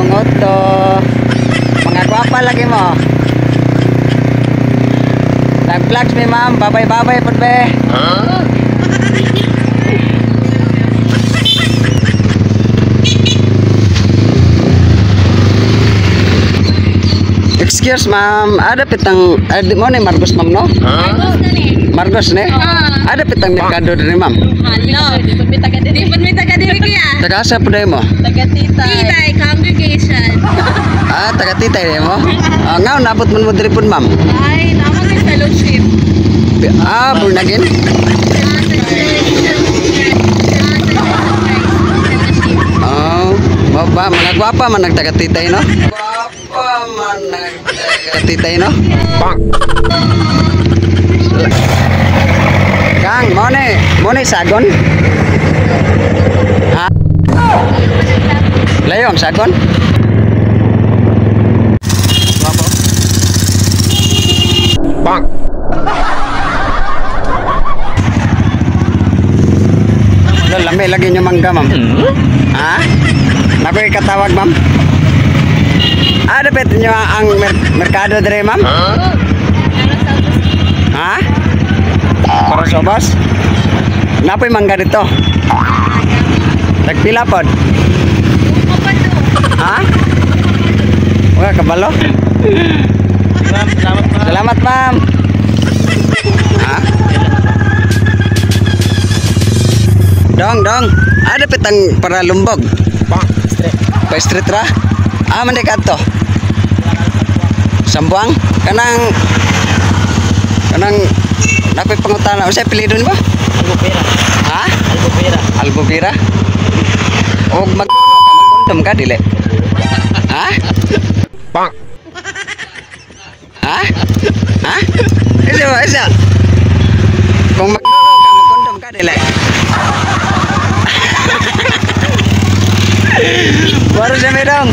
inyong auto. Mga gwapa lagi mo. Nag-vlogs mi, ma'am. Babay-babay pud be. Huh? Excuse, ma'am, ada pitang ada mo ni Marcos, ma'am, no? Marcos na ni. Marcos ni? Ah. Ada pitang merkado diri, ma'am. Hello. Di pud mi taga diri. Di pud mi taga diri kuya. Taga asa pud mo? Taga Titay. Titay congregation. Ah, taga Titay mo? Ah, ngaon nabot man mo diri pud, ma'am? Ay, namo kay fellowship. Ah, born again? Oh, mao ba mga gwapa man nagtaga Titay, no? Gwapa man nagtaga Titay, no? Bang. Kang, mo ni sagon? Ha? Layo ang sagon? Guwapo. Bang. Lami lagi nyo mangga, ma'am. Ha? Nakoy katawag, ma'am. Ah, dapat nyo ang merkado dire, ma'am? Ha? Para sa bus? Napoy mangga dito. Nagpila pod. Ha? Wala kabalo? Salamat, ma'am. Salamat, ma'am. Ha? Dong, dong. Ada pitang para lumbog. Pa street ra? Ah, man di kadto. Sambuang kanang kanang napoy pangutana, unsay apelyido nimo? Albufera. Ha? Albufera. Albufera. Og magnuno ka, magkondom ka dili? Ha? Bang. Ha? Ha? Isa ba, isa? Kung magnuno ka, magkondom ka dili? Baru sa dong.